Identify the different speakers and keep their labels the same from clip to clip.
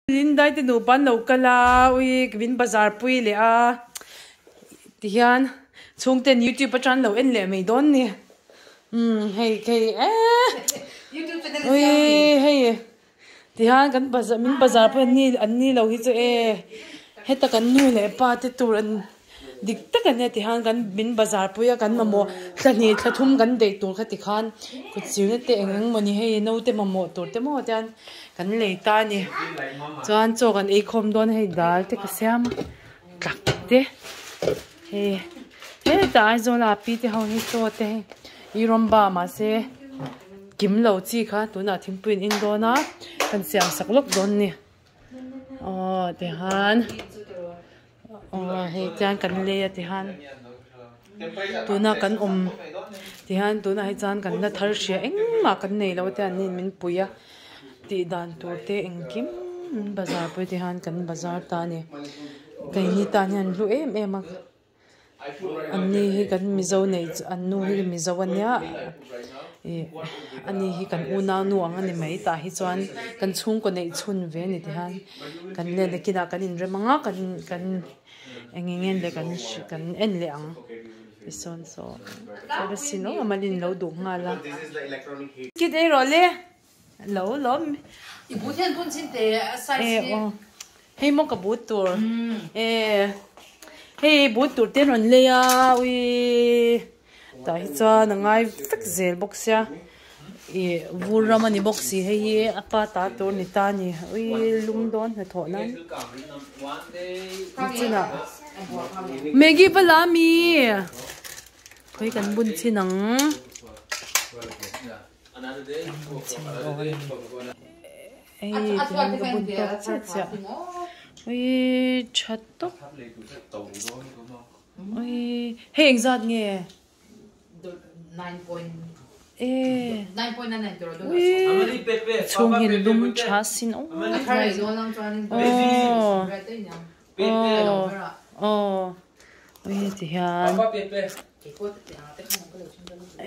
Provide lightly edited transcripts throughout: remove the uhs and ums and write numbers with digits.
Speaker 1: Lindai te nupa an lo kal a, ui min bazar pui leh a tihian chhungten youtube atang an lo en leh mai dawn ni umm hei hei eee ui hei tihian kan bazar min bazar pui an ni an ni lo hi chu e heta kan nu leh pa te tur an dik tak a nia tihian kan min bazar pui a kan mamawh thla hnih thla thum kan daih tur kha tikhan kut sirna te eng eng mawni hei naute mamawh tur te maw tian kan lei ta a ni chuan chaw kan ei khawm dawn a hei dal te ka siam a tlak te hei hetah Aizawl ah pi te ho hi chaw te hei i rawmba mahse kim lo chi kha tunah thingpui an in dawn a kan siam sak lawk dawn a ni aw tihan. Aw hei chuan kan lei a tihan tuna kan awm tihan tunah hi chuan kan la thar hria engmah kan nei lo te an nin min pui a tih dan tur te engkim bazar pawh tihan kan bazar ta a ni keini tan hian an hlu em em a an ni hi kan mizo nei an nu hi mizo a nia ih ani hi kan unau nu ang a ni mai tah hi chuan kan chhungkaw neih chhun ve a ni tihian. Kan len a kinah kan inrem ang a kan kan eng eng en leh kan kan en leh ang tisawn saw kerosene aw a malin lo duh nghal a. Kit ei rawh le lo lawm.
Speaker 2: I but hian bun chin te a size hi.
Speaker 1: E aw hei maw ka but tur e hei but tur te an rawn lei a ui. Tah hi chuan a ngai vek zel bawk sia ih vur ram a ni bawk si hei hi a pa ta tur ni ta a ni ui lum dawn hnathawh nan nichinah Maggie va la ami khawi kan bun chhin ang bun chhin dawn hei tihian ka bun tawk chiah chiah ui tha tawp. Ui hei engzat nge? Ui chhung hi lum tha sin aw aw aw ui ti hian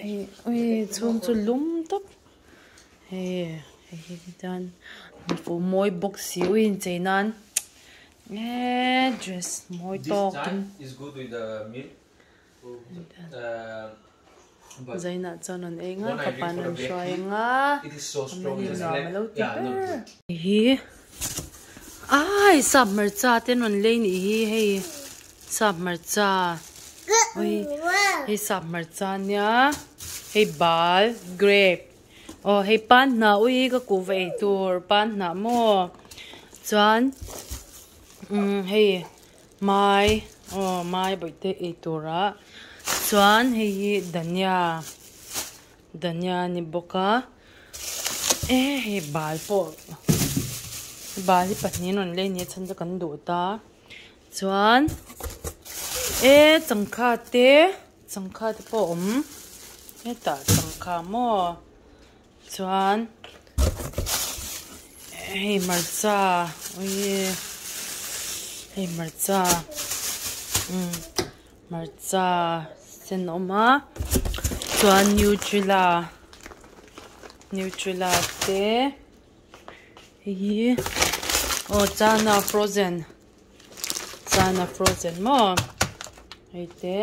Speaker 1: hei ui chhung chu lum tawp hei hei hi chuan mawi bawk si ui inchei nan. Eee dress mawi tawk in Zainah chuan rawn ei nga ka pan rawn hruai anga a mani nuam alo ti ber. Hi ai sap hmarcha te an rawn lei nih hi hei sap hmarcha ui hei sap hmarcha ania hei bal grape. Aw hei pan hnah ui ka kuhva ei tur pan hnah maw chuan umm hei mai aw mai bawihte ei turah chuan hei hi dhania dhania a ni bawk a e hei bal pawh bal hi pahnih an rawn lei a ni a chhan chu kan duh ta chuan e changkha te. Changkha te pawh a awm hetah changkha maw chuan hei hmarcha awii hei hmarcha umm hmarcha sen a awm a chuan nutella nutella te hei hi aw chana frozen. Chana frozen maw hei te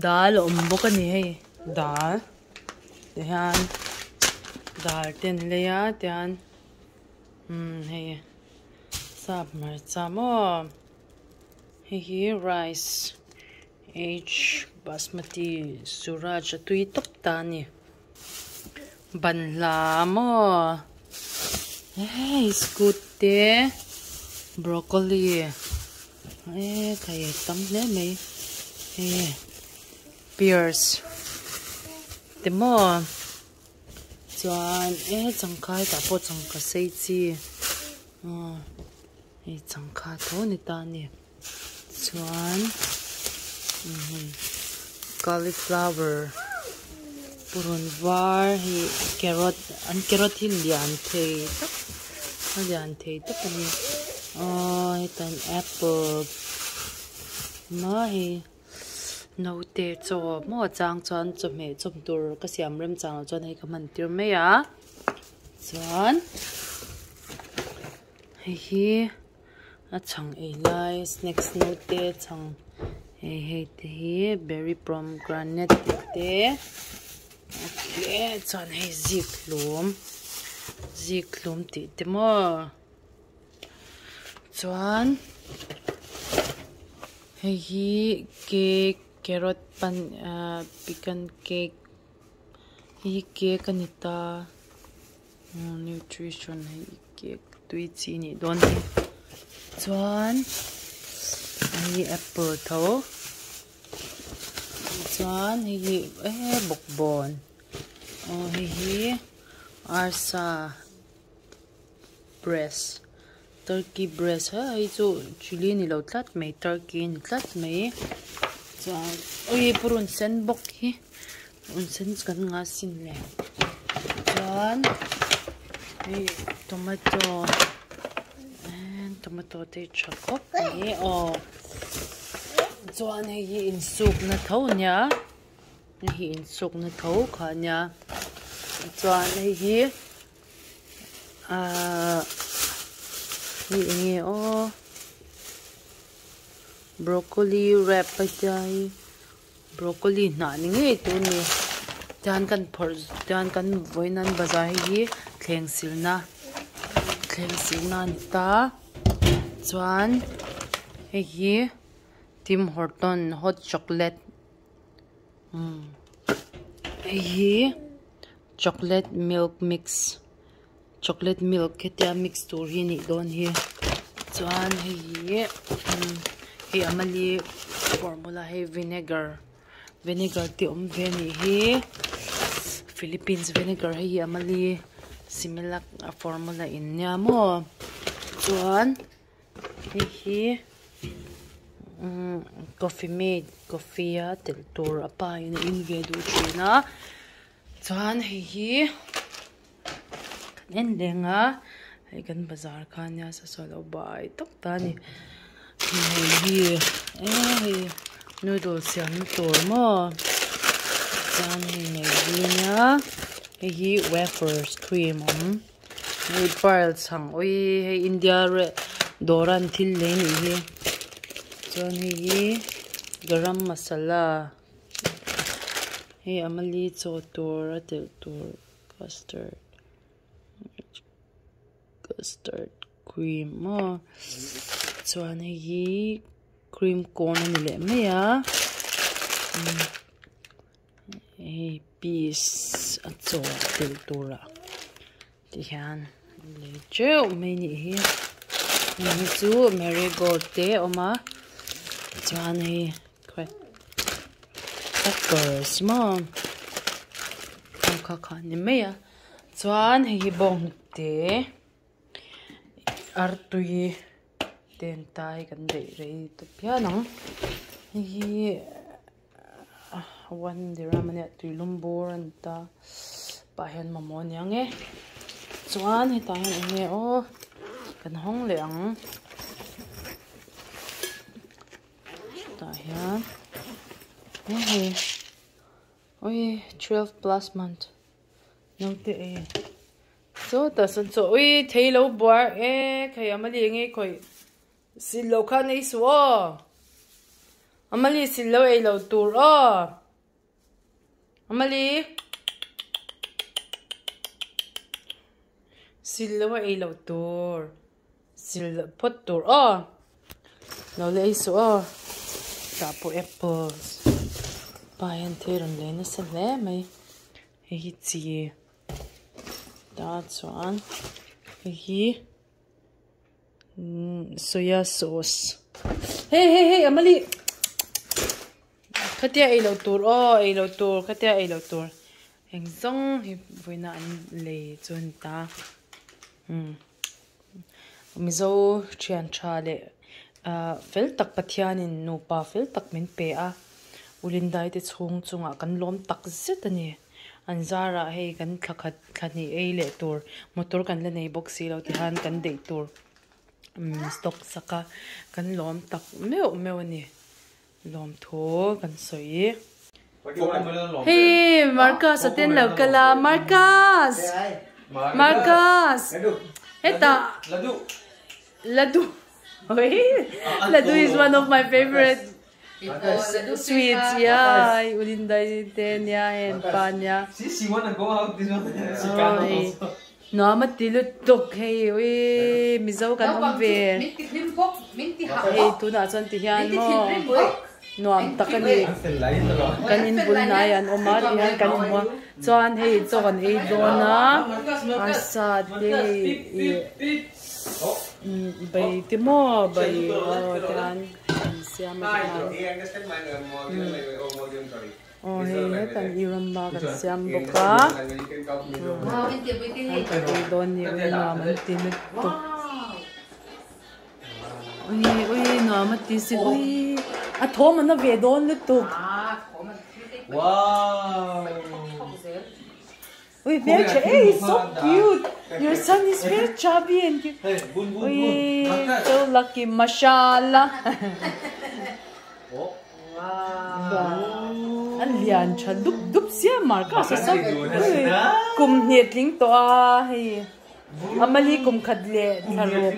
Speaker 1: dal a awm bawk a ni hei dal tihian dal te an lei a tihian umm hei sap hmarcha maw hei hi rice h basmati suraj a tui tawp ta a ni. Banhla maw hei scooty te broccoli e thei tam hle mai hei pears te maw chuan e changkai tah pawh changka sei chi aw hei changkha tho a ni ta a ni chuan cauliflower purun var hei carrot an carrot hi lian thei tak a lian thei tak a ni aww hetan apple maw hei naute chaw maw chang chuan chawhmeh chawm tur ka siam rem chang loh chuan hei ka hman tir mai a chuan. Hei hi a chhang ei lai snacks naute chhang hei hei te hi berry pomegranate tih te okay chuan hei zikhlum zikhlum tih te maw chuan hei hi cake carrot pan ah pecan cake hei hi cake a ni ta. Nutrition hei cake tui chi nih dawn hi chuan hei apple tho chuan hei hi eee bawkbawn aw hei hi arsa breast turkey breast hei chu chilli ni lo tlat mai turkey a ni tlat mai chuan awii purun sen bawk hi. Un sen chu kan ngah sin le chuan hei tomato tomato te hi tha khawp mai aw chuan hei hi insukna tho ania hei hi insukna tho kha ania chuan hei hi ahh hei eng nge aw broccoli wrap a tia hei. Broccoli hnah ni ngei tur a ni tian kan phawrh tian kan vawiin an bazar hei hi thleng silna thleng silna a ni ta chuan hei hi Tim Horton hot chocolate umm hei hi chocolate milk mix chocolate milk hetia mix tur hi a nih dawn hi chuan hei hi hei a mali formula hei vinegar vinegar te awm ve a nih hi philippines vinegar hei hi a mali similac a formula in nia maw chuan hei hi coffee mate coffee a telh tur a pa in a in ve duh thin a chuan hei hi. Kan en leng a hei kan bazar kha ania sasaw lo bai tawp ta a ni hei hi hei noodle siamna tur maw chuan hei maggi ania hei hi wafers cream awm hei pearl chhang awii hei india dawra an thil lei anih hi chuan hei hi garam masala hei amali chaw tur a telh tur. Custard custard cream maw chuan hei hi cream corn a ni leh mai a hei peas a chaw telh turah ti hian lei teuh mai a nih hi heng hi chu marigold te a awm a chuan hei crackers maw kha kha a ni mai a chuan hei hi bawnghnute artui te an tai kan daih rei tawp phian ang hei hi one dirham ania tuilum bur a ni ta pah hian mamawh a ni ang e chuan hetah hian eng nge aw kan hawng leh ang. Tah hian hei ui 12 plus month naute ei chaw tah sawn chaw ui thei lo buar e khai amali enge khawih sil loh khan ei suh aw amali sil lo ei loh tur aw amali sil lo a ei loh tur. Sil phawt tur aw lo la ei suh aw tah pawh apples pa hian thil rawn lei nasa hle mai hei hi chi tah chuan hei hi soya sauce hei hei hei amali khatia ei loh tur aw ei loh tur khatia ei loh tur eng zawng hi vawiina an lei chu a ni ta umm. Mizo thian tha leh ah fel tak Pathianin nupa fel tak min pe a, U Lindai te chhung chungah kan lawm tak zet a ni. An zarah hei kan thla khat thla hnih ei leh tur motor kan la nei bawk si lo ti khan kan deih tur stock sak a, kan lawm tak meuh meuh a ni. Lawmthu kan sawi. Hei Marcus a ten lo kal a Marcus! Marcus! Hetah. Ladu Ladu is one of my favorite sweets yeah ulindai te nia hen pa nia
Speaker 3: See, she wanna go out this one. She cannot also.
Speaker 1: Nuam a ti lutuk hei ui Mizo kan awm ve hei tunah chuan ti hian maw nuam tak a ni kan in bul hnai an awm a ti hian kan inhmu a chuan hei chaw kan ei dawn a arsa te hei ih bai te maw bai aw ti hian an siam a ti hian. Aw hei hetan i rawmba kan siam bawk a an ei dawn ni ui nuam an ti lutuk ui ui nuam a ti si ui a thawm an a ve dawn lutuk ui hmeltha ei so cute your son is very chubby and cute ui so lucky mashallah. An lian tha dup dup sia mar ka sa sa kum hnih tling tawh a hei a mali kum khat leh thla ruk.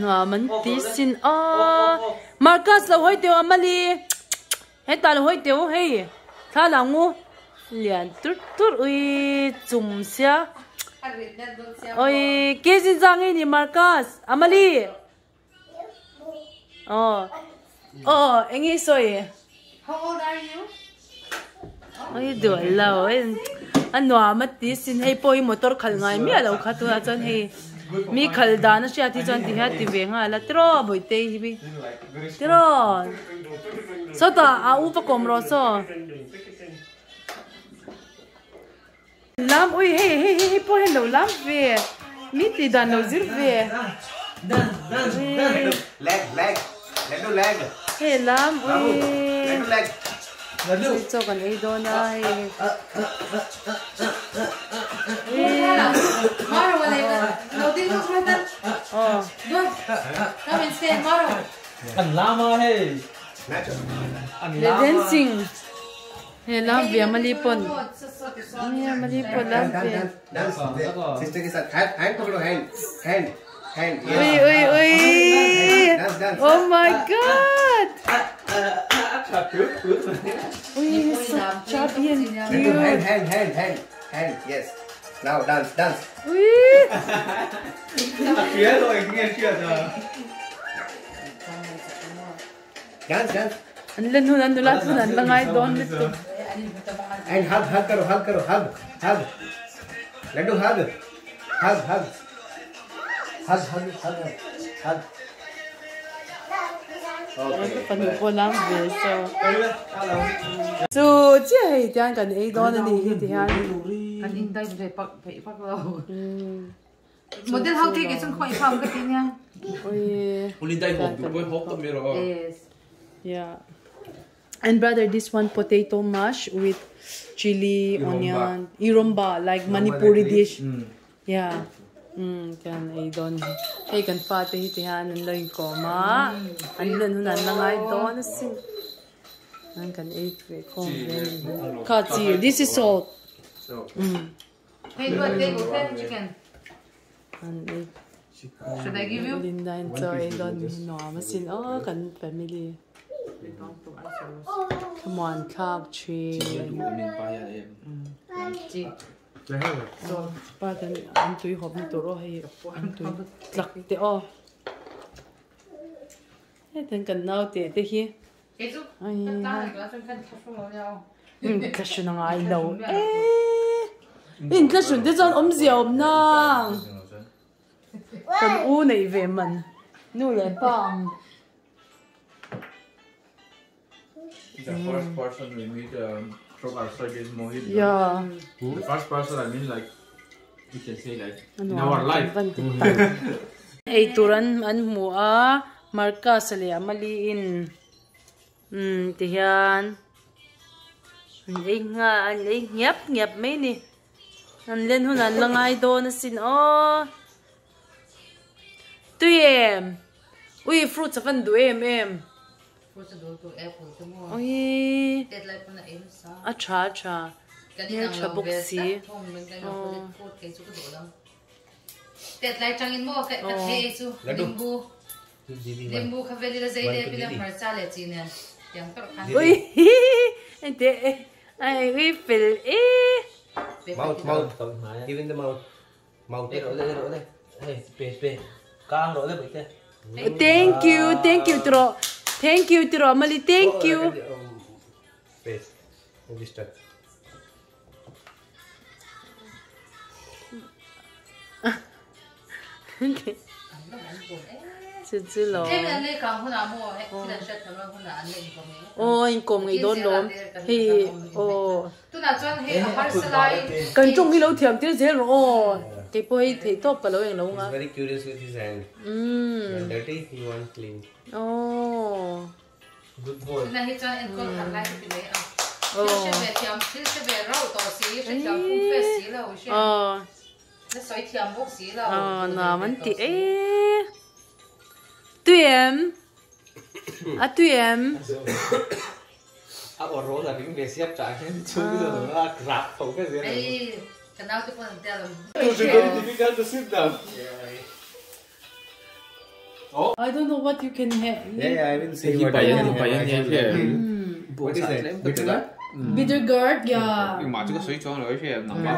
Speaker 1: Nuam an ti sin a Marcus lo hawi teuh a mali hetah lo hawi teuh hei thla la ngu. Lian tur tur ui chum sia oi kg za nge ni Marcus Amali oh oh enge sawi
Speaker 2: How old are you?
Speaker 1: Oi duh lo a nuam a ti sin hei pawh hi motor khalh ngai miah lo kha tunah chuan hei mi khalh dan a hriat hi chuan ti hian ti ve nghal a tiraw bawihte hi tiraw sawtah a u va kawm rawh saw. Lam ui hei hei hei hei pawh hian lo lam ve mi tih dan lo zir ve hei lam ui chaw kan ei dawn a hei Le dancing he lam ve mali pawn nia mali pawn lam ve ui ui ui oh my god ui so chubby and cute ui An la hnun an nula chuan an la ngai dawn lutuk.
Speaker 4: And hug hug karo hug karo hug hug laddu hug hug hug hug hug hug hug
Speaker 1: Okay. Panu pawh lam ve so. Chu chiah hei tiang kan ei dawn a nih hi ti hian.
Speaker 2: Kan in dai ve pak peih vak lo. Model ho te ke chung khoi pham ka ti nia.
Speaker 1: Oi.
Speaker 3: Uli dai hok du poi hok to mero.
Speaker 2: Yes.
Speaker 1: Yeah. And brother, this one potato mash with chili,
Speaker 3: Iromba.
Speaker 1: onion, iromba, like Manipuri dish.
Speaker 3: Mm.
Speaker 1: Yeah. Tian ei dawn hi. Hei kan fa te hi ti hian an lo inkawm a. An lan hun an la ngai dawn asin. An kan ei ve khawm ve a ni. Kha chi, this is salt.
Speaker 2: Hey, what they go chicken.
Speaker 1: An ei
Speaker 2: Should I give you?
Speaker 1: Linda in chaw ei dawn hi nuam asin aw kan family. Thlamuan thlak thin. Pa kan an tui hawp na tur aw hei an tui tlak te aw. Hetiang kan naute te hi. Inthlahrun a ngai lo ee inthlahrun te chuan awmzia awm nang kan u neih ve man nu leh pa ang.
Speaker 3: The first person we meet from our side is Mohit.
Speaker 1: Yeah.
Speaker 3: The first person I mean like we can say like in our life.
Speaker 1: Eitur an an hmu a Marcus-a leh Amali in umm ti hian an ei nghal an ei nghiap nghiap mai a ni an len hunah an la ngai dawn asin aw tui em ui fruits a van duh em em ui a tha a tha. Hmeltha bawk si. Ui enteh ai ui fel e.
Speaker 4: Mouth mouth give in the mouth mouth.
Speaker 1: Thank you thank you tiraw thank you tiraw mali thank you.
Speaker 4: Face register.
Speaker 1: Chu chu lo. Aw inkawm ngei dawn lawm hei aw. Kan tawng hi lo thiam tir zel rawh aw. Kei pawh hei theih tawp ka lo eng lo nga. Aw.
Speaker 3: Good boy.
Speaker 2: Tuna hi chuan enkawl khat lai ka ti mai a. Thil hre ve thiam, thil hre ve rauh tawh si, hre thiam fum fe si lo, hre na sawi thiam bawk si lo.
Speaker 1: Aw, nuam an ti e. Tui em? A tui em?
Speaker 3: A aw rawl a ring ve siap chah hian chhung hi lo a rak tho ve zel.
Speaker 2: Ei, ka naute pawn an tel awm.
Speaker 3: It's very difficult to sit down.
Speaker 1: I don't know what you can have.
Speaker 4: Yeah, yeah, I will see what I can have. What is that? Bitter gourd?
Speaker 1: Bitter gourd, yeah.
Speaker 3: 马这个水装了，而且能把。